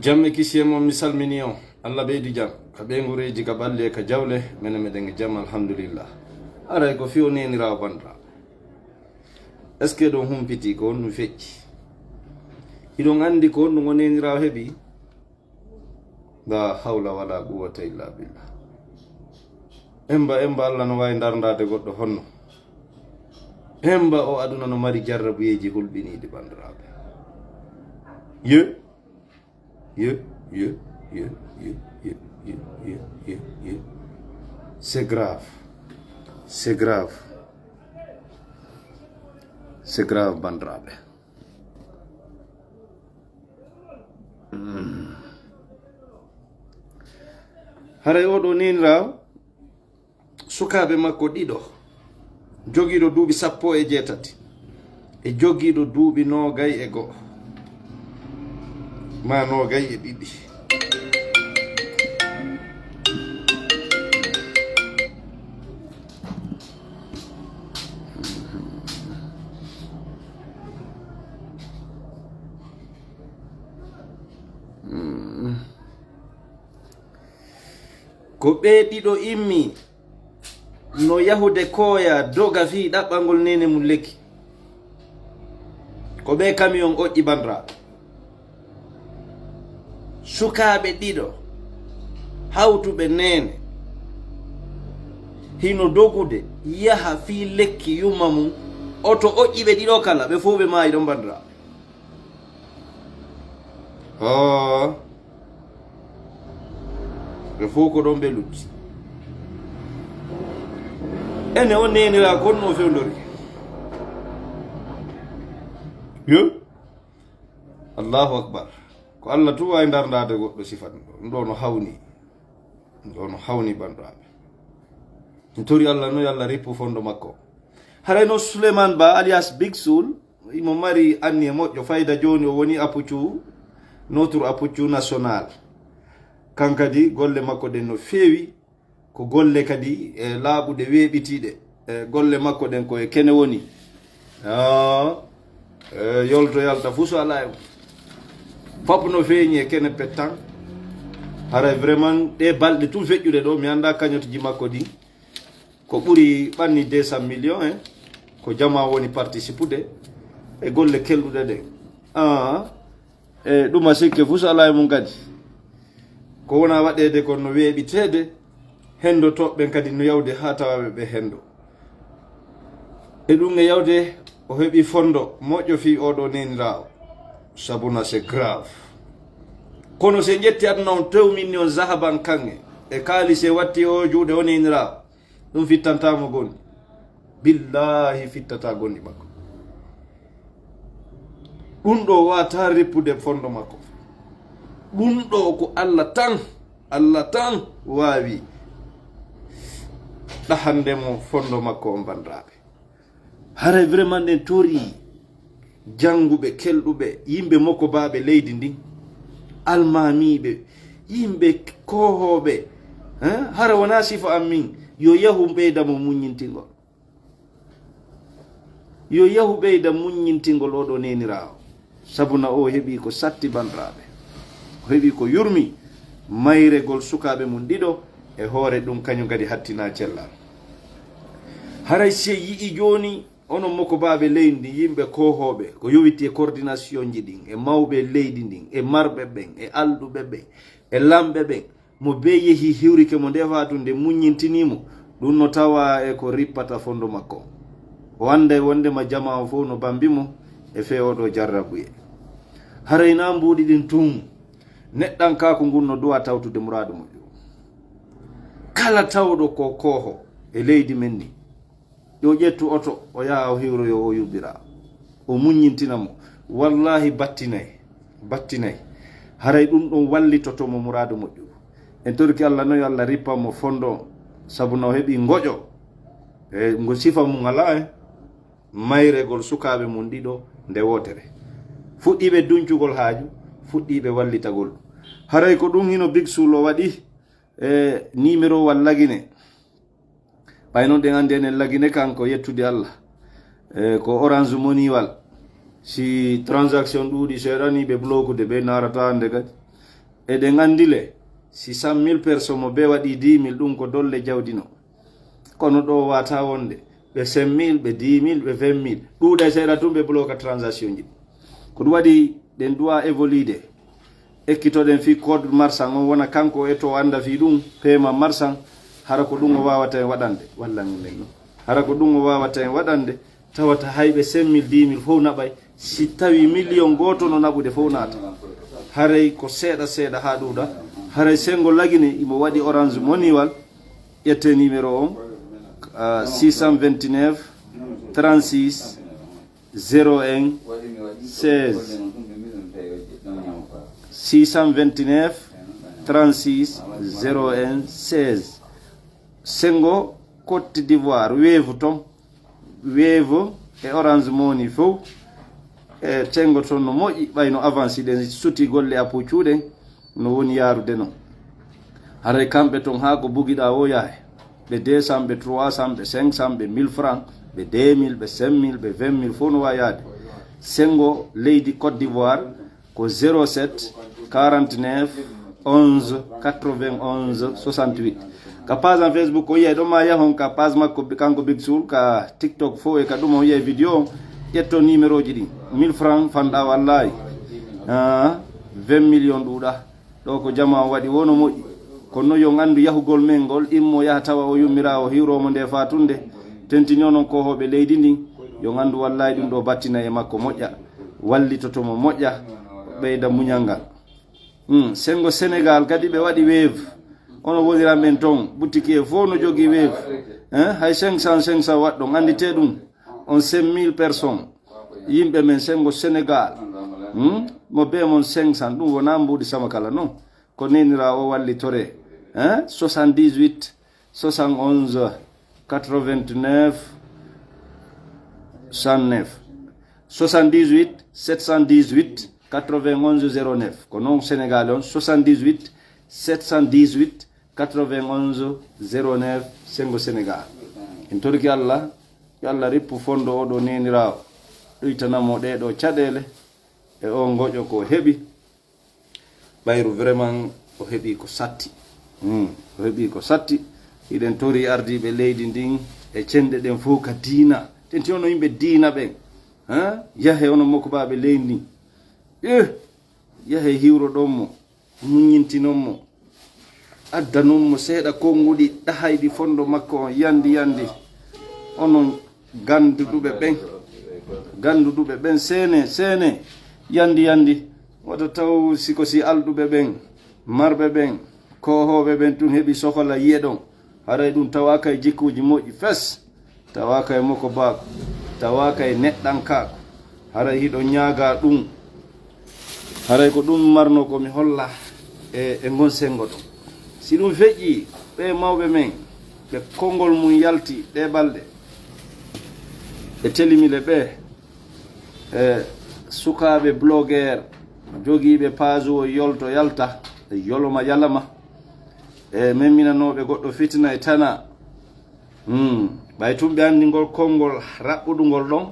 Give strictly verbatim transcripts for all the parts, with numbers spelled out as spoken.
Jam e kisiyee mon, mi salmini on. Allah ɓeydi jam ka ɓeynguureeji, ka ɓalli e ka jawle. Menen meɗen e jam, alhamdulillah. Aray ko fii oo neeniraawo, banndiraaɓe. Est-ce que ɗon humpitii ko honɗum feƴƴi? Hiɗon anndi ko honɗum oo neeniraawo heɓi? La hawla wala quwwata illa billah. Emba, emba, Allah no waawi ndarndaade goɗɗo honno? Emba, oo aduna no mari jarrabuyeeji hulɓiniiɗi, banndiraaɓe. Ye, ye, ye, ye. C'est grave. C'est grave. C'est grave, banndiraaɓe. Mm. Haray oo ɗoo neeniraawo, sukaaɓe makko ɗiɗo, jogiiɗo duuɓi sappo e jeetati e jogiiɗo duuɓi noogay e go'o, maa noogay e ɗiɗi. Mm. Ko ɓee ɗiɗo immii no yahude Kooya doga fii ɗaɓɓangol neene mum lekki. Ko ɓee kamiyon oƴƴi, banndiraaɓe. Sukaaɓe ɗiɗo hawtuɓe neene hino dogude yaha fii lekki yumma mum, oto oƴƴi ɓe ɗiɗo kala, ɓe fow ɓe maayi ɗon, banndiraaɓe. Haa. Ɓe fow ko ɗon ɓe lutti. Ene on neeniraawo kon no fewndori. Yo. Allahu akbar. Ko Allah tun waawi ndarndaade goɗɗo sifa ɗum ɗoo. Ɗum ɗoo no hawni. Ɗum ɗoo no hawni, banndiraaɓe. Mi tori Allah no yo Allah rippu fondo makko. Haray no Souleymane Ba alias Big Soul, imo mari anniye moƴƴo, fayda jooni o woni Apucu, notre Apucu national. Kan kadi golle makko ɗen no feewi, ko golle kadi, e, laaɓuɗe, weeɓitiiɗe. E, golle makko ɗen ko e kene woni. Ah, e, yolto yalta fuu so alaa e mum. Fop no feeñi e kene pettan. Haray vraiment ɗee balɗe tun feƴƴuɗe ɗoo, mi anndaa cagnotte ji makko ɗin. Ko ɓuri ɓanni deux cents millions, en, ko jamaa woni participude e golle kelɗuɗe ɗen. Ah, e ɗum a sikke fuu so alaa e mum kadi. Ko wona waɗeede kon no weeɓiteede, henndotooɓe ɓen kadi no yawde haa tawa ɓe ɓe henndo. E ɗum e yawde o heɓi fondo moƴƴo fii oo ɗoo neeniraawo. Sabuna, c'est grave. Kono si en ƴetti aduna on, tewminni on zahaban kaŋŋe e kaalisi e watti o juuɗe o neeniraawo. Ɗum fittantaa mo gonɗi. Billaahi, fittataa gonɗi makko. Ɗum ɗoo waawataa rippude fondo makko. Ɗum ɗoo ko Allah tan, Allah tan waawi ɗahande mo fondo makko on, banndiraaɓe. Haray vraiment ɗen tori jannguɓe, kelɗuɓe, yimɓe mokobaaɓe leydi ndin, almaamiiɓe, yimɓe koohooɓe, hein? Hara wonaa sifa am min, yo yahu ɓeyda mo muññintingol. Yo yahu ɓeyda muññintingol oo ɗoo neeniraawo. Sabuna o heɓii ko satti, banndiraaɓe. O heɓii ko yurmi, mayregol sukaaɓe mum ɗiɗo, e hoore ɗum kañum kadi hattinaa cellal. Haray si en yi'ii jooni, onon mokobaaɓe leydi ndin, yimɓe koohooɓe, ko yowitii e coordination ji ɗin, e mawɓe leydi ndin, e marɓe ɓen, e alɗuɓe ɓen, e lamɓe ɓen, mo bee yehi hiwrike mo, nde faa tun nde muññintinii mo, ɗum no tawaa e ko rippata fondo makko. O annday wonndema jamaa on fow no bambi mo e fee oo ɗoo jarrabuyee. Haray na mbuuɗi ɗin tun, neɗɗankaaku ngun no duwa tawtude muraadu moƴƴo. Kala tawɗo ko kooho e leydi men ndi, yo ƴettu oto, o yaha o hiwroyo, o yuɓɓira, o muññintina mo. Wallahi battinay, battinay. Haray ɗum ɗon wallitoto mo muraadu moƴƴo. En torki Allah no yo Allah rippa mo fondo, sabu no heɓi ngoƴo. E ngo sifa mum alaa e mayregol sukaaɓe mum ɗiɗo nde wootere. Fuɗɗiiɓe duncugol haaju, fuɗɗiiɓe wallitagol. Haray ko ɗum hino Big Soul o waɗi e numéro wal Lagine. Ɓay non ɗen anndi enen Lagine kan ko yettude Allah. E ko Orange Money wal. Si transaction ɗuuɗi seeɗa ni ɓe blokude ɓe naarata hannde kadi. Eɗen anndi le, si cent mille personnes mo be waɗi dix mille ɗum ko dolle jawdi no. Kono ɗo wata wonde ɓe cinq mille, ɓe dix mille, ɓe vingt mille. Ɗuuɗa seeɗa tun ɓe bloka transaction ji. Ko ɗum waɗi ɗen duwa évolude. Ekkitoɗen fii code marchand on wona kanko e to annda fii ɗum paiement marchand. Hara ko ɗum o wawata en waɗande. Walla ngen ɗum. Hara ko ɗum o wawata en waɗande. Tawata hay ɓe cinq mille, dix mille fof naɓay. Si tawi million gooto no naɓude fof naata. Haray ko seeɗa seeɗa haa ɗuuɗa. Haray senngo Lagine imo waɗi Orange Money wal. Ƴette numéro on, ah, six cent vingt-neuf, trente-six, zéro un, seize. Six cent vingt-neuf, trente-six, zéro un, seize. Senngo Côte d'Ivoire, Wave ton. Wave e Orange Money fof e senngo ton no moƴƴi, ɓay no avance ɗen suti golle apuccu ɗen no woni yaarude non. Haray kamɓe ton haa ko bugiɗaa o yahay. Ɓe deux cents, ɓe trois cents, ɓe cinq cents, ɓe mille francs, ɓe deux mille, ɓe cinq mille, ɓe vingt mille fof no waawi yaade. Senngo leydi Côte d'Ivoire ko zéro sept, quarante-neuf, onze, quatre-vingt-onze, soixante-huit. Ka page an Facebook o yiyay ɗo ma yahon ka page makko bi-, kanko Big Soul, ka TikTok fof e ka ɗum o yiyay vidéo on, ƴetto numéro ji ɗin. Mille francs fanɗa wallahi. Ah, vingt millions ɗuuɗa. Ɗo ko jama on waɗi wono moƴƴi. Kono non yo on anndu yahugol men ngol, immo yaha tawa o yummira o hiwro mo nde fatunde. Tentini onon ko hoɓe leydi ndin, yo on anndu wallahi ɗum ɗo battina e makko moƴƴa. Wallitoto mo moƴƴa, ɓeyda muñal ngal. Hmm, senngo Sénégal kadi ɓe waɗi Wave. Ono woniran ɓen ton, boutique e fof no jogii Wave. Hein, hay cinq cents, cinq cents waɗɗon, annditee ɗum. On cinq mille personnes. Yimɓe men senngo Sénégal. Hmm? Mo bee mon cinq cents, ɗum wonaa mbuuɗi sama kala non. Ko neenira o wallitore. Hein? Soixante-dix-huit, soixante-onze, quatre-vingt-neuf, cent neuf. Soixante-dix-huit, sept cent dix-huit, quatre-vingt-onze, zéro neuf. Ko non Sénégal on, soixante-dix-huit, sept cent dix-huit, quatre-vingt-onze, zéro neuf, senngo Sénégal. En torki Allah, yo Allah rippu fondo oɗo neeniraawo, ɗuytana mo ɗee ɗo caɗeele e o ngoƴo ko heɓi. Ɓayru vraiment o heɓi ko satti. Hmm, o heɓi ko satti. Hiɗen tori ardiiɓe leydi ndin e cenɗe ɗen fof ka diina. Tenti ono yimɓe diina ɓen. Hein? Yahe ono mokobaaɓe leydi ndin. Eh, yahe hiwroɗon mo, muññintinon mo, addanon mo seeɗa konnguɗi ɗahayɗi fondo makko on, yandi, yandi. Onon gannduɗuɓe ɓen, gannduɗuɓe ɓen, seene, seene, yandi, yandi. Wata taw siko si alɗuɓe ɓen, marɓe ɓen, koohooɓe ɓen tun heɓi sokola yi'e ɗon. Haray ɗum tawaaka e jikkuuji moƴƴi fes, tawaaka e mokobaaku, tawaaka e neɗɗankaaku. Haray hiɗo ñaagaa ɗum. Haray ko ɗum marno ko mi holla e, e ngon senngo ɗon. Si ɗum feƴƴi, ɓe mawɓe men, ɓe konngol mum yalti ɗee balɗe, ɓe telimile ɓe, e sukaaɓe blogueur, jogiiɓe page o yolto yalta, e yoloma yalama, e memminanooɓe goɗɗo fitina e tana. Hmm. Ɓay tun ɓe anndi ngol konngol raɓɓuɗungol ɗon,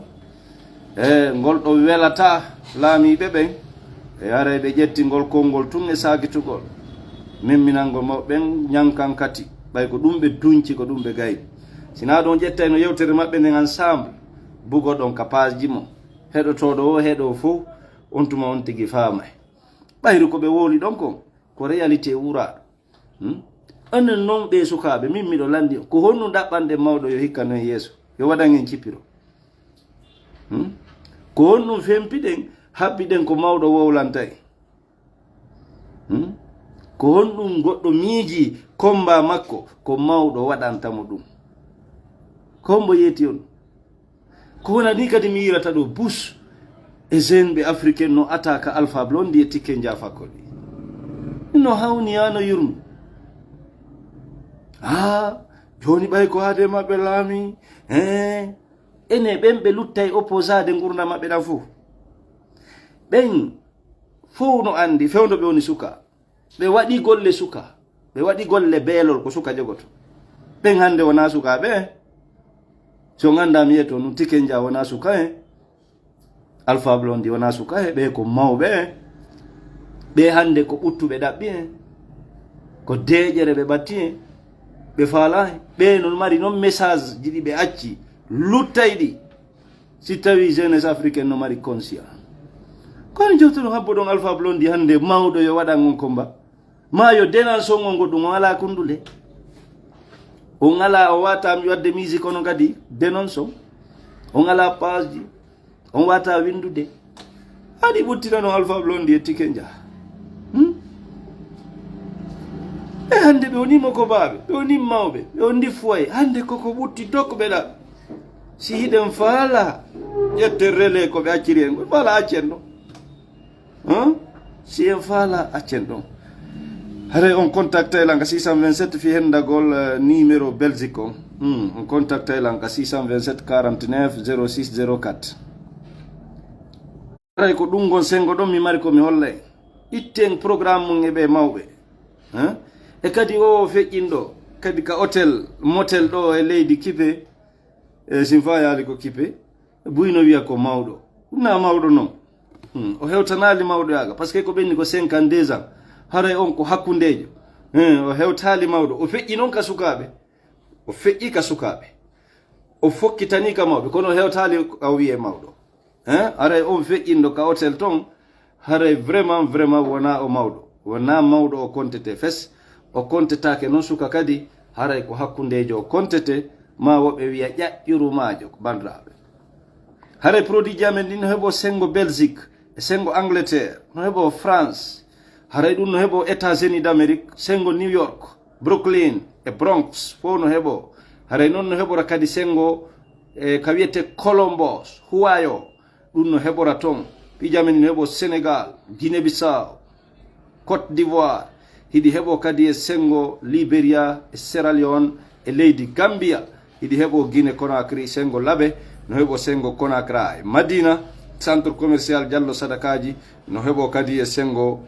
e ngol ɗo welata laamiiɓe ɓen, e haray ɓe ƴetti ngol konngol tun e saakitugol. Memminangol mawɓe ɓen ñankan kati, ɓay ko ɗum ɓe dunci, ko ɗum ɓe gayni. Sinaa ɗon ƴettayno yewtere maɓɓe nden ensemble, bugoɗon ka page ji mo, heɗotooɗo o heɗo fow, on tuma on tigi faamay. Ɓayru ko ɓe wowli ɗon kon, ko réalité wuraaɗo. Hmm? Onon non ɓee sukaaɓe, min miɗo lanndi on. Ko honɗum ɗaɓɓanɗen mawɗo yo hikka non yeeso? Yo waɗan en cippiro. Hmm? Ko honɗum fempiɗen Haɓɓiɗen ko mawɗo wowlantay. Hmm? Ko honɗum goɗɗo miiji komba makko, ko mawɗo waɗanta mo ɗum? Ko hombo yeeti on? Ko wona ni kadi mi yirata ɗo Bush e jeune ɓe africain no ataka Alpha Blondy e Tiken Jah Fakoly. No hawni haa no yurmi. Ah, jooni ɓay ko haade maɓɓe laami. Eh, ene ɓen ɓe luttay opposade ngurndan maɓɓe ɗan fof. Ɓen fof no anndi fewndo ɓe woni suka. Ɓe waɗi golle suka. Ɓe waɗi golle beelol ko suka jogoto. Ɓen hannde wonaa sukaaɓe. Si on anndaa mi yeto nun Tiken Jah wonaa suka he. Alpha Blondy wonaa suka he. Ɓe ko mawɓe. Ɓe hannde ko ɓuttuɓe ɗaɓɓi he. Ko deeƴere ɓe ɓatti he. Ɓe faalaa he. Ɓe non mari non message ji ɗi ɓe acci. Luttay ɗi. Si tawi jeunesse africaine no mari conscience. Kono jottoɗon habbo ɗon Alpha Blondy hannde mawɗo yo waɗan on combat. Ma yo denan son on goɗɗum on alaa kundude. On alaa o wata mi wadde musique kono kadi denon son. On alaa page ji. On wata windude. Haɗi ɓuttina non Alpha Blondy e Tiken Jah. Hmm? Ɓe hannde ɓe woni mokobaaɓe, ɓe woni mawɓe, ɓe woni foye. Hannde koko ɓutti tokko ɓe ɗaɓɓi. Si hiɗen faala ƴette relais ko ɓe acciri en, ko faala accen ɗon. Hein? Si en faala accen ɗon. Haray on contactay lan ka six cent vingt-sept fi hendagol, eh, numéro Belgique on. Hmm, on contactay lan ka six cent vingt-sept quarante-neuf zéro six zéro quatre. Haray ko ɗum ngon sengo ɗon mi mari ko mi hollay. Itten programme mum e ɓe mawɓe. Hein? E kadi o feƴƴinɗo kadi ka hôtel, motel ɗo e leydi Kipe, e Sinfa yaali ko Kipe, buy no wiya ko mawɗo. Ɗum na mawɗo non. Hmm, o hewtanaali mawɗo yaaga, parce que ko ɓenni ko cinquante-deux ans. Haray on ko hakkundeejo. Hmm, o hewtaali mawɗo. O feƴƴi non ka sukaaɓe. O feƴƴi ka sukaaɓe. O fokkitanii ka mawɓe, kono o hewtaali ka o wi'ee mawɗo. Hein? Haray on feƴƴinɗo ka hôtel ton, haray vraiment, vraiment wonaa o mawɗo. Wonaa mawɗo o kontete fes. O kontetaake non suka kadi, haray ko hakkundeejo o kontete, ma woɓe wi'a ƴaƴƴuru maajo, ko banndiraaɓe. Haray produit ji amen ɗin no heɓo senngo Belgique, e senngo Angleterre, no heɓo France. Haray ɗum no heɓo États-Unis d'Amérique, senngo New York, Brooklyn e Bronx fof no heɓo. Haray noon no heɓora kadi senngo, e, ka wiyetee Columbus, Ohio. Ɗum no heɓora toon. Piiji amen no heɓo Sénégal, Guinée-Bissau, Côte d'Ivoire. Hiɗi heɓo kadi e senngo Liberia e Sierra Leone e leydi Gambia. Hiɗi heɓo Guinée Conakry, senngo Labe, no heɓo senngo Conakry. Madina, centre commercial Diallo Sadakaji, no heɓo kadi e senngo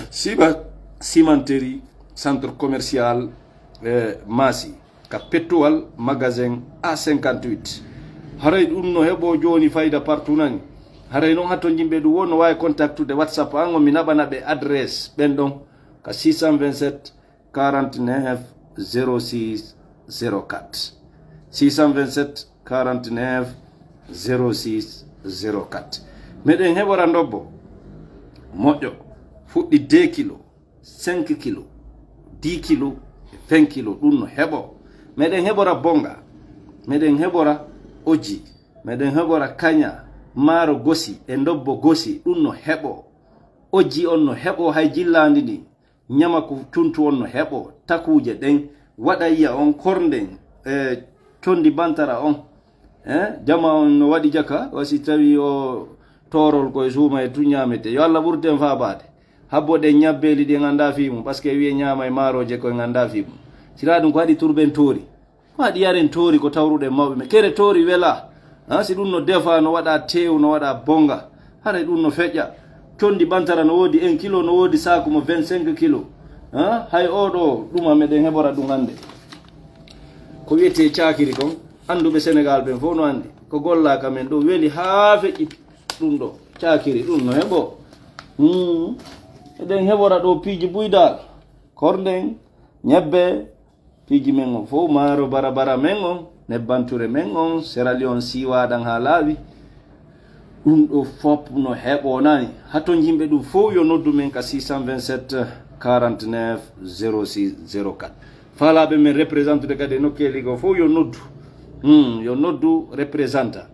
Siba Cimenterie, centre commercial, eh, Masi. Ka pettuwal magasin A cinquante-huit. Haray ɗum no heɓo jooni fayda partout nani. Haray noon hatto jimɓe ɗum won no waawi contactude WhatsApp an on mi naɓana ɓe adresse ɓen ɗon ka six cent vingt-sept quarante-neuf zéro six zéro quatre. Six cent vingt-sept quarante-neuf zéro six zéro quatre. Meɗen heɓora ndobbo moƴƴo fuɗɗi deux kilo, cinq kilo, dix kilo, vingt kilo, ɗum no heɓo. Meɗen heɓora bonga, meɗen heɓora oji, meɗen heɓora kaña, maaro gosi e ndobbo gosi, ɗum no heɓo. Oji on no heɓo hay jillaandi ndin. Ñama ko cuntu on no heɓo, takuuje ɗen, waɗa yiya on, kornden, e condi bantara on. Eh, jama on no waɗi jaka, wa si tawi o toorol ko e suuma e tun ñaamete. Yo Allah ɓurden faabaade. Habbo ɗen ñabbeeli ɗi en anndaa fii mum, parce que wi'e ñaama e maarooje ko en anndaa fii mum. Sira ɗum ko haɗi turben toori. Ko haɗi yaren toori ko tawruɗen mawɓe men. Kere toori welaa. Ha, si ɗum no defa, no waɗa teew, no waɗa bonga. Haray ɗum no feƴƴa. Condi bantara no woodi un kilo, no woodi saaku mo vingt-cinq kilo. Ha, hay oo ɗoo, ɗum a meɗen heɓora ɗum hannde. Ko wiyetee caakiri kon, annduɓe Senegaal ɓen fof no anndi. Ko gollaa ka men ɗo weli haa feƴƴi ɗum ɗo. Caakiri ɗum no heɓo. Hmm. Eɗen heɓora ɗo piiji buy dal. Kornden, ñebbe, piiji men on fof, maaro barabara men on, nebbanture men on, Sierra Leone siiwaaɗan haa laaɓi. Ɗum ɗo fof no heɓo nani. Hato yimɓe ɗum fof yo noddu men ka six cent vingt-sept quarante-neuf zéro six zéro quatre. Faalaaɓe men représentude kadi e nokkeeli goo fof yo noddu. Hmm, yo noddu représenta.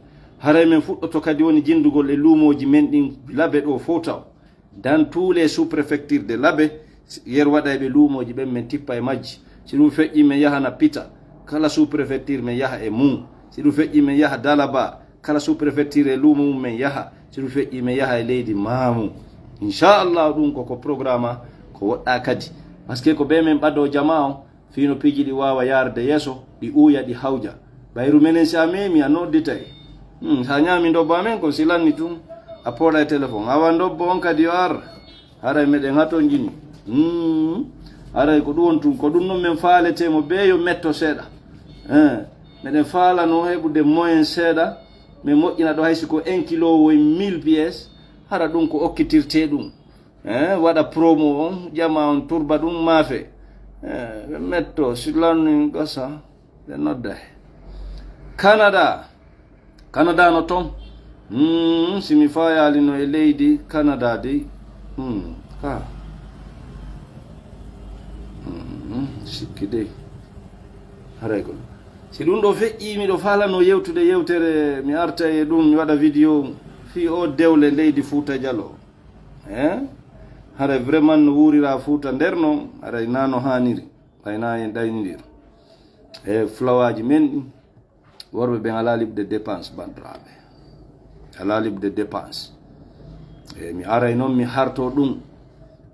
Haray men fuɗɗoto kadi woni jindugol e luumooji men ɗin Labe ɗo fof taw. Dans tous les sous-préfectures de Labe, yer waɗa e ɓe luumooji ɓen men tippa e majji. Si ɗum feƴƴi men yahana Pita, kala sous-préfecture men yaha e mum. Si ɗum feƴƴi men yaha Dalaba, kala sous-préfecture e luumo mum men yaha. Si ɗum feƴƴi men yaha e leydi maamu. Inchallah ɗum koko programme ko woɗɗa kadi. Parce que ko ɓe men ɓado jama on, fii no piiji ɗi waawa yaarde yeeso, ɗi uuya, ɗi hawja. Ɓayru menen si a meemi, a nodditay. Hmm, si a ñaami ndobbo amen kon, si lanni tun, a pooɗa e telefon. Awa ndobbo on kadi yo ar. Haray meɗen hatonjini. Hmm. Haray ko ɗum on tun, ko ɗum non men faalete mo bee yo metto seeɗa. Eh, meɗen faalano heɓude moyen seeɗa, men moƴƴina ɗo hay si ko un kilo woy mille pièces, hara ɗum ko okkitirte ɗum. Eh, waɗa promo on, jama on turba ɗum maafe. Eh, ɓe metto, si lanni gasa, ɓe nodda he. Canada. Canada no ton. Hmm, si mi fayaali no e leydi Canada dey. Hmm, ka. Hmm, sikki dey. Haray ko. Si ɗum ɗo feƴƴi, miɗo faalano yewtude yewtere, mi arta e ɗum, mi waɗa video fii o dewle leydi Fuuta Jalo. Eh? Haray vraiment no wuurira Fuuta nder non, haray na no haaniri. Ɓay na en ɗaynindir. E fulawaaji men ɗin, worɓe ɓen alaa liɓde dépense, bandiraaɓe. Alaa liɓde dépense. E mi aray non mi harto ɗum.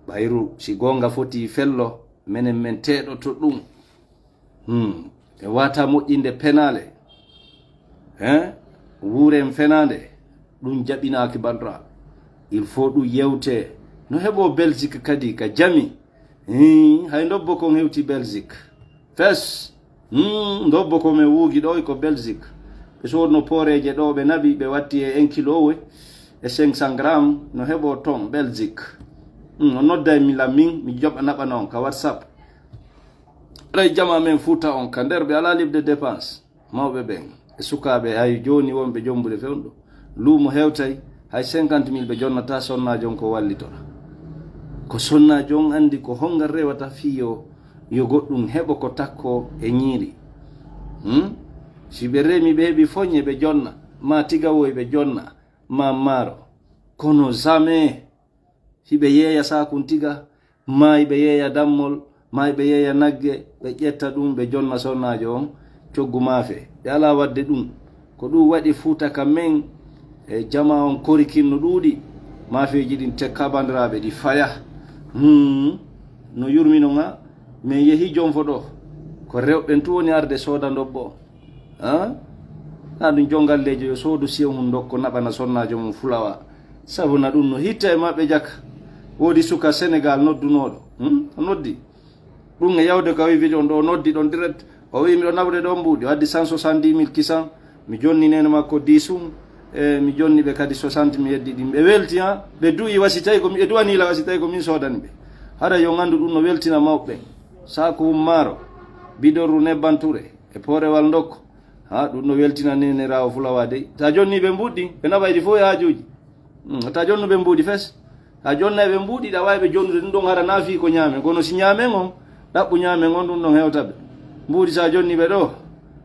Ɓayru si goonga foti fello, menen men teɗoto ɗum. Hmm. E wata moƴƴinde penaale. Hein? Wuuren fenaande. Ɗum jaɓinaaki, bandiraaɓe. Il faut ɗum yewte. No heɓo Belgique kadi ka jami. Hii, hay ndobbo kon hewti Belgique. Fes. Hmm, ndobbo ko men wuugi ɗo ko Belgique. Ɓe soodno pooreeje ɗo, ɓe naɓi, ɓe watti e un kilo e cinq cents grammes, no heɓo ton Belgique. Hmm, o nodday mi la min, mi joɓa naɓana on ka WhatsApp. Ɗay jama men Fuuta on ka nder ɓe alaa liɓde dépense. Mawɓe ɓen e sukaaɓe hay jooni wonɓe jombude fewndo. Luumo hewtay, hay cinquante mille ɓe jonnata sonnaajo on ko wallitora. Ko sonnaajo on anndi ko hongal rewata fii yo, yo goɗɗum heɓo ko takko e ñiiri. Hmm? Si ɓe remi ɓe heɓi foñe ɓe jonna, ma tigawoy ɓe jonna, ma maaro. Kono jamais hiɓe yeeya saakuntiga, maa hiɓe yeeya dammol, maa hiɓe yeeya nagge, ɓe ƴetta ɗum, ɓe jonna sonnaajo on coggu maafe. Ɓe alaa waɗde ɗum. Ko ɗum waɗi Fuuta ka men e jama on korikin no ɗuuɗi. Maafeeji ɗin tekka, bandiraaɓe, ɗi faya. Hmm. No yurmino nga, men yehi Jonfo ɗo. Ko rewɓe tun woni arde sooda ndobbo. Ah? Na ɗum jongalleejo yo soodu siyo mum ndokko naɓana sonnaajo mum fulawa. Sabu na ɗum no hitta e maɓɓe jaka. Woodi suka Senegal noddunooɗo. Hmm? O noddi. Ɗum e yawde ka wi video on ɗo, o noddi ɗon direct. O wi miɗo naɓude ɗon mbuuɗi. O addi cent soixante-dix mille kisan. Mi jonni nene makko dix um. E mi jonni ɓe kadi soixante mi yeddi ɗin. Ɓe welti, ha? Ɓe du'i wasitay ko mi, ɓe du'ani la wasitay ko min soodani ɓe. Hara yo ngandu ɗum no weltina mawɓe. Saaku hum maaro. Bidorru nebban ture. E poorewal ndokko. Ha, ɗum no weltina neniraawo fulawa dey. Ta jonni ɓe mbuuɗi, ɓe naɓa ɗi fof e haajuuji. Hmm, ta jonnu ɓe mbuuɗi fes. Ta jonna ɓe mbuuɗi, ɗa waawi ɓe jonnude ɗum ɗon hara na fii ko ñaamen. Kono si ñaamen on, ɗaɓɓu ñaamen on, ɗum ɗon hewta ɓe. Mbuuɗi sa jonni ɓe ɗo,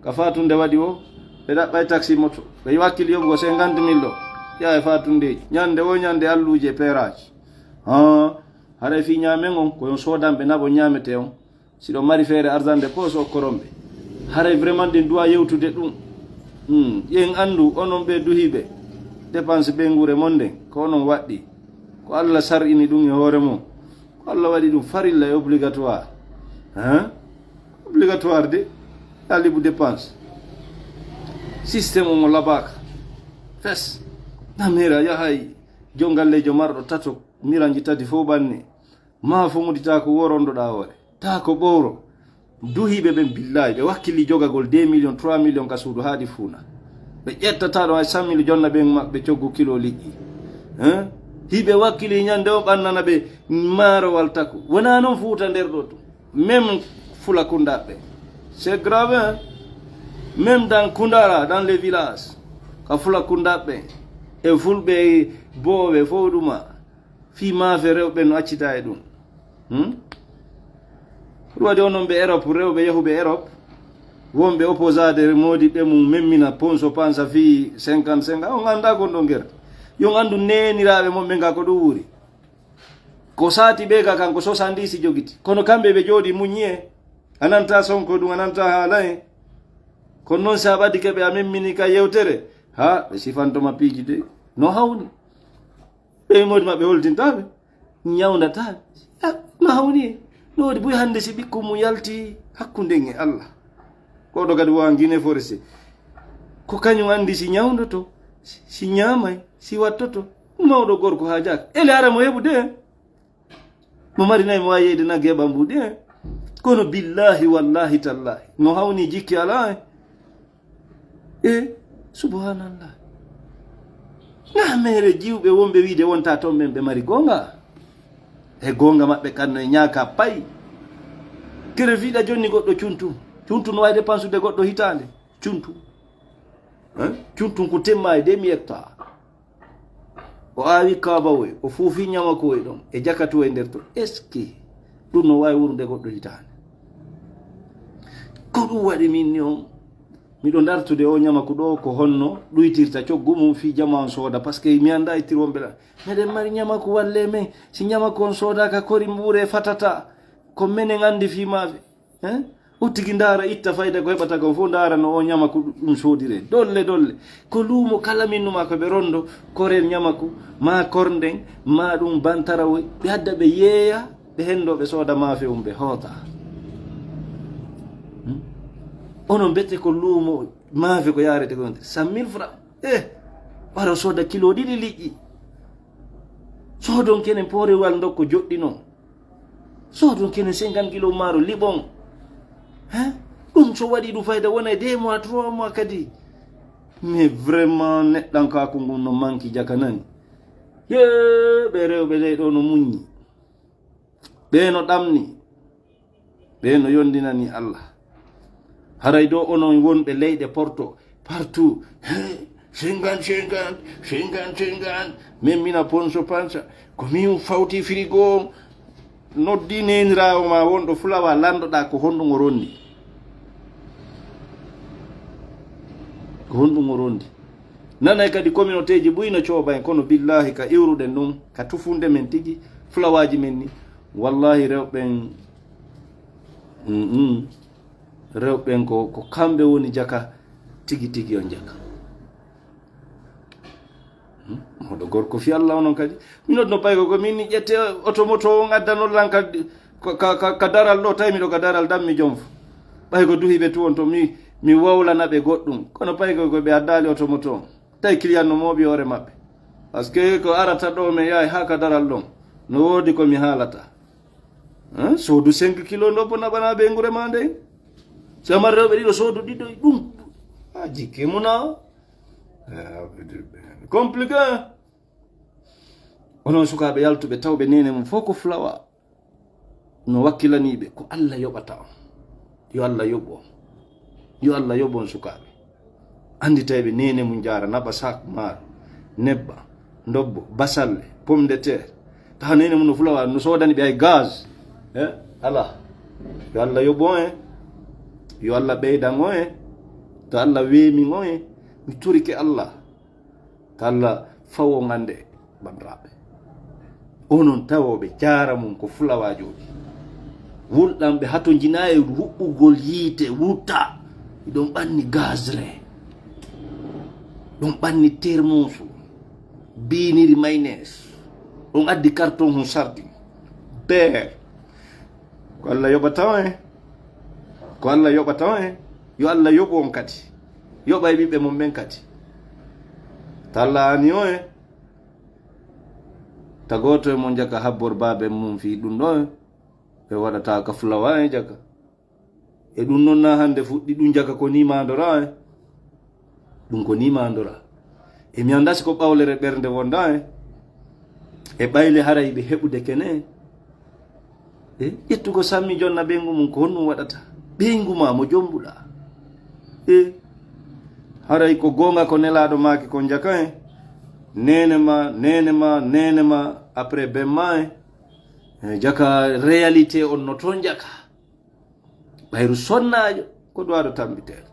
ka faatunde waɗi o, ɓe ɗaɓɓay taxi moto. Ɓe wakkili yoɓugo cinquante mille ɗo, yaa e faatundeeji. Ñande o ñande alluuje e peeraaji. Ha, haray fii ñaamen on, ko yon soodan ɓe naɓo ñaamete on. Si ɗon mari feere argent de poche, okkoron ɓe. Haray vraiment ɗen duwa yewtude ɗum. Hmm, yen anndu, onon ɓe duhiiɓe dépense ɓeynguure mon nden, ko onon waɗɗi. Ko Allah sar'ini ɗum e hoore mum. Ko Allah waɗi ɗum farilla e obligatoire. Hein? Obligatoire de, ɗalibu dépense. Système on o labaaka. Fes. Namira yahay jongalleejo marɗo tato, miranji tati fof ɓanni. Ma fo mudita ko worondoɗa hoore. Ta ko ɓowro. Duhiiɓe ɓen, billaahi, ɓe wakkili jogagol deux millions, trois millions ka suudu haaɗi fuuna. Ɓe ƴettata ɗon hay cent mille jonna ɓen maɓɓe coggu kilo liƴƴi. Hein? Hiɓe wakkili ñande o ɓannana ɓe maaro wal taku. Wona noon Fuuta nder ɗo tun. Même Fula Kundaɓe. C'est grave, hein? Même dans Kundara, dans les villages. Ka Fula Kundaɓe. E Fulɓe Boowe fof ɗuma. Fii maafe rewɓe no accita e ɗum. Hmm? Ɗum waɗi onon ɓe Europe, rewɓe yahuɓe Europe, Wonɓe opposade moodi ɓe mum memmina ponso pansa fii cinquante cinquante. On anndaa kon ɗon gerte. Yo on anndu neeniraaɓe mon ɓe ngaa ko ɗum wuuri. Ko saati ɓe ka kanko soixante-dix jogiti. Kono kamɓe ɓe jooɗi muññi e. A nanta sonko ɗum, a nanta haala e. Kono noon si a ɓadike ɓe a memmini ka yewtere. Ha, ɓe sifantoma piiji de. No hawni. Ɓe moodi maɓɓe holtintaa ɓe. Ñawndataa ɓe. Ah, no hawni e. No woodi buy hannde si ɓikku mum yalti hakkunde e Allah. Koɗo kadi wo an Guinée Forestier. Ko kañum anndi si ñawndoto, si, si ñaamay, si wattoto. Mawɗo gorko haajaaka. Ele ara mo heɓude en. Mo mari nayi mo waawi yeyde nagge e ɓambuɗi en. Kono billahi wallahi tallahi. No hawni jikki alaa en. E, subhanallah. Na mere jiwɓe wonɓe wiide wonta toon ɓen ɓe mari goonga. E goonga maɓɓe kan no e ñaaka pay. Kere fiiɗa jonni goɗɗo cuntu. Cuntu no wawi depansude goɗɗo hitaande. Cuntu. Hein? Cuntu ko temma e demi hectare. O aawi kaabawoy, o fuufi ñamakoy ɗon, e jakatoy nder ton. Est-ce que ɗum no waawi wurude goɗɗo hitaande? Ko ɗum waɗi min ni on, miɗo dartude o ñamaku ɗo, ko honno ɗuytirta coggu mum fii jama on sooda, parce que mi anndaa ittir wonɓe ɗa. Meɗen mari ñamaku, walle men, si ñamaku on soodaaka, kori mbuure fatata, ko menen anndi fii maafe. Hein? O tigi ndaara, itta fayda ko heɓata kon fof, ndaara no o ñamaku ɗum soodire. Dolle, dolle. Ko luumo kala min numa ko ɓe rondo, korel ñamaku, ma kornden, ma ɗum bantarawoy, ɓe adda ɓe yeeya, ɓe hendo ɓe sooda maafe um ɓe hoota. Hmm? Onon mbete ko luumo maafe ko yaarete ko yonde cent mille francs. Eh, waro sooda kilo ɗiɗi liƴƴi. Soodon kenen poorewal ndokko joɗɗinon. Soodon kene cinquante kilo maaro liɓon. Hein? Ɗum so waɗi ɗum fayda wona e deux mois, trois mois kadi. Mais vraiment neɗɗankaaku ngun no manki jaka nani. Yee, ɓe rewɓe ley ɗo no muññi. Ɓe no ɗamni. Ɓe no yondinani Allah. Haray ɗo onon wonɓe leyɗe Porto, partout, he, cinquante, cinquante, cinquante, cinquante, min mina ponso pansa, ko min fawti frigo on, noddi neeniraawo ma wonɗo fulawa, landoɗaa ko honɗum o rondi. Ko honɗum o rondi. Nanay kadi communautéji buy no cooba en, kono billahi ka iwruɗen ɗum, ka tufunde men tigi, fulawaaji men ni, wallahi rewɓen, mm, mm. Rewɓe ɓen ko, ko kamɓe woni jaka tigi tigi on jaka. Hmm? Mawɗo gorko fi Allah onon kadi. Mi nodno paygo ko min ƴette oto moto on addanon lan ka, ka, ka, ka daral ɗo, tawi miɗo ka daral dammi jom fo. Ɓay ko duhi ɓe tu on to mi, mi wowlana ɓe goɗɗum. Kono paygo ko ɓe addaali oto moto on. Tawi client no mooɓi hoore maɓɓe. Parce que ko arata ɗo mi yahay haa ka daral ɗon. No woodi ko mi haalata. Hein? Soodu cinq kilo ɗo bo naɓana ɓe ngure ma nde. So mari rewɓe ɗiɗo soodu ɗiɗo ɗum. A jikke muna. Compliqué. Onon sukaaɓe yaltuɓe tawɓe nene mum fof ko fulawa. No wakkilanii ɓe ko Allah yoɓata on. Yo Allah yoɓu on. Yo Allah yoɓu on sukaaɓe. Anndi tawi ɓe neene mum jaara, naɓa sac maaro, nebba, ndobbo, basalle, pomme de terre. Tawa neene mum no fulawa, no soodani ɓe hay gaz. Eh? Alaa. Yo Allah yoɓu on en. Yo Allah ɓeydan on en. To Allah weemi on en. Mi torike Allah. To Allah fawo ngannde, banndiraaɓe. Onon tawooɓe jaara mum ko fulawaajoɓe. Wulɗanɓe hato njinaa e huɓɓugol yiite, wuta. Ɗon ɓanni gazre. Ɗon ɓanni termusu. Biiniri maynes. On addi carton hun sardi. Beer. Ko Allah yoɓata on en. Ko Allah yoɓata on en. Yo Allah yoɓu on kadi. Yoɓa e ɓiɓɓe mum ɓen kadi. Ta Allah aani on en. Ta gooto e mon jaka habbor baaben mum fii ɗum ɗo en. Ɓe waɗata ka fulawa en jaka. E ɗum noon na hannde fuɗɗi ɗum jaka ko ni maandora en. Ɗum ko ni maandora. E mi anndaa si ko ɓawlere ɓernde wonda en. E ɓayle haray ɓe heɓude kene en. E ƴettugo sammi jonna ɓeyngu mum ko honɗum waɗata? Ɓeyngu ma mo jombuɗa. E haray ko goonga ko nelaaɗo maaki kon jaka en. Neene ma, neene ma, neene ma, après ben ma en. E jaka réalité on no toon jaka. Ɓayru sonnaajo, Ko duwaɗo tambiteel.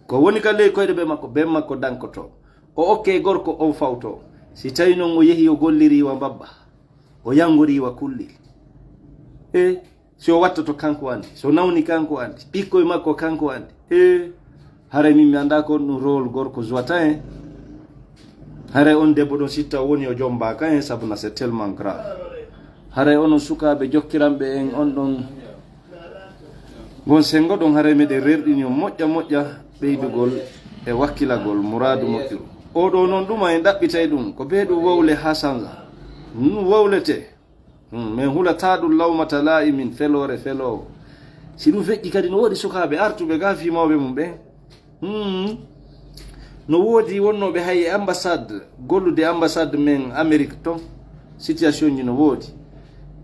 Ko woni ka ley koyɗe ɓe makko, ɓe makko dankoto. O okke gorko on fawto. Si tawi noon o yehi o golliri wa mbabba, o yangori wa kullil. E si o wattoto kanko andi, so nawni kanko andi, ɓikkoy makko kanko andi. E haray min mi annda ko on ɗum rôle gorko jouata en. Haray on debbo ɗon sitta o woni o jombaaka en, sabu na c'est tellement grave. Haray onon sukaaɓe jokkiranɓe en on ɗon ngon senngo ɗon, haray meɗen rerɗini on moƴƴa moƴƴa ɓeydugol e wakkilagol muraadu moƴƴuru. Oo ɗoo noon ɗuma en ɗaɓɓitay ɗum ko bee ɗum wowle haa sanza. Ɗum wowlete. Hmm, min hulataa ɗum lawmata laa'imin, feloore feloowo. Si ɗum feƴƴi kadi no woodi sukaaɓe artuɓe gaa fii mawɓe mum ɓen. Hmm. No woodi wonnooɓe hay e ambassade, gollude ambassade men Amérique ton, situation ji no woodi.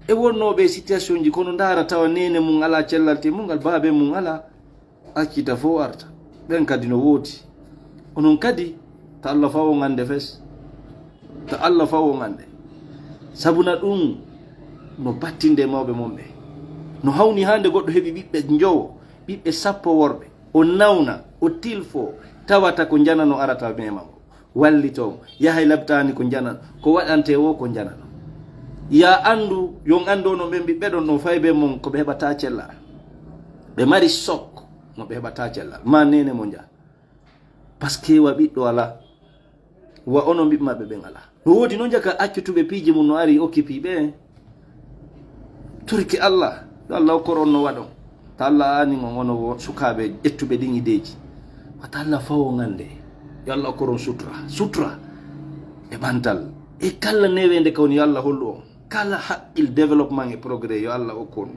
E wonnooɓe e situation ji kono ndaara tawa neene mum alaa cellal te mum ngal, baabe mum alaa, accita fof arta. Ɓen kadi no woodi. Onon kadi, ta Allah fawo ngande fes. Ta Allah fawo ngande. Sabuna ɗum no battinde e mawɓe mon ɓe. No hawni haa nde goɗɗo heɓi ɓiɓɓe njowo, ɓiɓɓe sappo worɓe. O nawna, o tilfo, tawata ko njanano arata mema mo. Wallitoo mo. Yahay labtaani ko njanano. Ko waɗante wo ko njanano. Ya anndu, yon anndu onon ɓen ɓiɓɓe ɗon ɗon fay be mon ko ɓe heɓata cella. Ɓe mari sok mo ɓe heɓata cella. Ma nene mo nja. Parce que wa ɓiɗɗo ala. Wa onon ɓiɓɓe maɓɓe ɓen ala. No woodi no jaka accutuɓe piiji mum no ari okkipi ɓe. Turki Allah. Yo Allah okkor on no waɗon. Ta Allah aani on ono wo sukaaɓe ƴettuɓe ɗin ideeji. Wata Allah fawo ngande. Yo Allah okkor on sutura. Sutura. E ɓantal. E kala neweende ka woni yo Allah hollu on. Kala haqqil développement e progrès yo Allah okku on.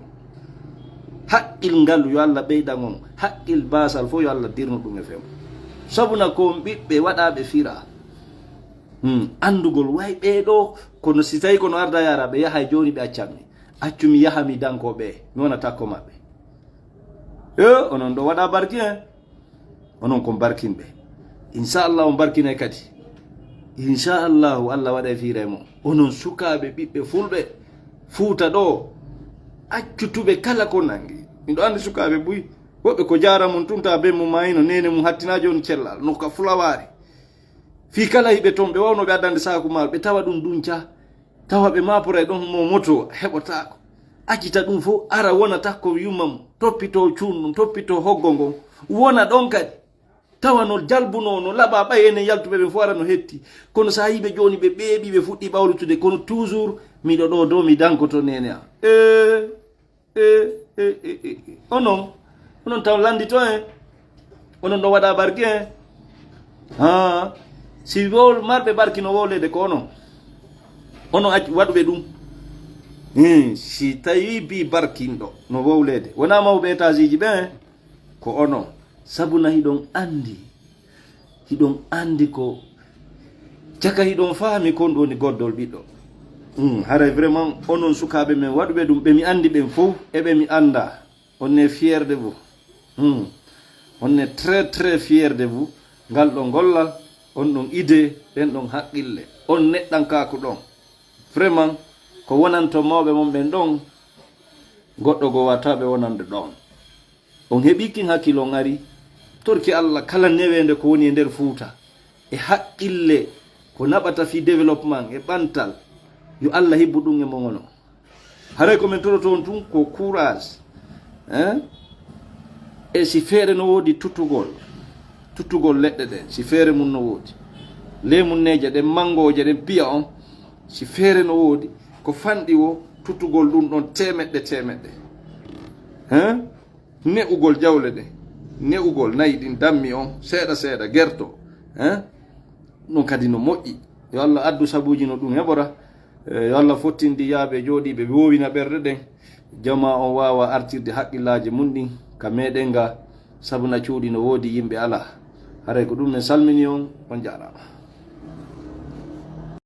Haqqil ngalu yo Allah ɓeydan on. Haqqil baasal fof yo Allah dirnu ɗum e fem. Sabuna ko on ɓiɓɓe waɗaaɓe fira. Hmm, anndugol way ɓee ɗoo, kono si tawi kono arda yara ɓe yahay jooni ɓe accan mi. Accu mi yaha mi danko ɓe. Mi wona takko maɓɓe. E onon ɗo waɗa barki en. Onon kon barkinɓe. Inchallah on barkinay kadi. Inchallahu Allah waɗay fiire mo. Onon sukaaɓe ɓiɓɓe fulɓe. Fuuta ɗo. Accutuɓe kala ko nangi. Miɗo anndi sukaaɓe buy. Woɓɓe ko jaara mum tunta be mum mayino nene mum hattina jooni cellal. No ka fulawaari. Fii kala hiɓe ton ɓe wawno ɓe addande saaku maaro ɓe tawa ɗum dunca. Tawa ɓe maapora e ɗon mo moto heɓotaako. Accita ɗum fof ara wona takko yumma mum. Toppito cuun ɗum, toppito hoggo ngon. Wona ɗon kadi. Tawa no jalbunoo, no laɓaa ɓay enen yaltuɓe ɓen fof ara no hetti. Kono so a yiɓe jooni ɓe ɓeeɓi ɓe fuɗɗi ɓawlutude kono toujours miɗo ɗo dow mi dankoto nene am. Ee. E, e, e, e, e. Onon, onon taw landito en. Onon ɗo waɗa barki en. Ha. Si wol marɓe barki no wowlede ko onon. Onon acc waɗuɓe ɗum. Hmm, si tawi bi barkinɗo no wowlede. Wona mawɓe étage ji ɓe en. Ko onon. Sabu na hiɗon andi. Hiɗon andi ko caka hiɗon faami kon ɗum woni goddol ɓiɗɗo. Hmm, haray vraiment onon sukaaɓe men waɗuɓe ɗum ɓe mi andi ɓen fof e ɓe mi anda. On ne fier de vous. Hmm. On ne très très fier de vous. Ngal ɗon gollal, on ɗon idée, ɗen ɗon haqqille. On neɗɗankaaku ɗon. Vraiment ko wonanto mawɓe mon ɓen ɗon goɗɗo goo wata ɓe wonande ɗon. On heɓi kin hakkil on ari torki Allah kala neweende ko woni e nder Fuuta e haqqille ko naɓata fii développement e ɓantal. Yo Allah hibbu ɗum e mon ono. Haray ko min toroto on tun ko courage. Hein? E si feere no woodi tuttugol, tuttugol leɗɗe ɗen, si feere mun no woodi, leemunneeje ɗen, mangooje ɗen, piya on, si feere no woodi, ko fanɗi wo tuttugol ɗum ɗon teemeɗɗe teemeɗɗe. Hein? Ne'ugol jawle ɗen, ne'ugol nayi ɗin dammi on, seeɗa seeɗa, gerto. Hein? Ɗum kadi no moƴƴi. Yo Allah addu sabuuji no ɗum heɓora. E, yo Allah fottindi yaaɓe jooɗiiɓe ɓe woowina ɓerɗe ɗen. Jamaa on waawa artirde haqqillaaji mun ɗin ka meɗen ga, sabu na cuuɗi no woodi yimɓe alaa. Haray ko ɗum min salmini on, on jaaraama.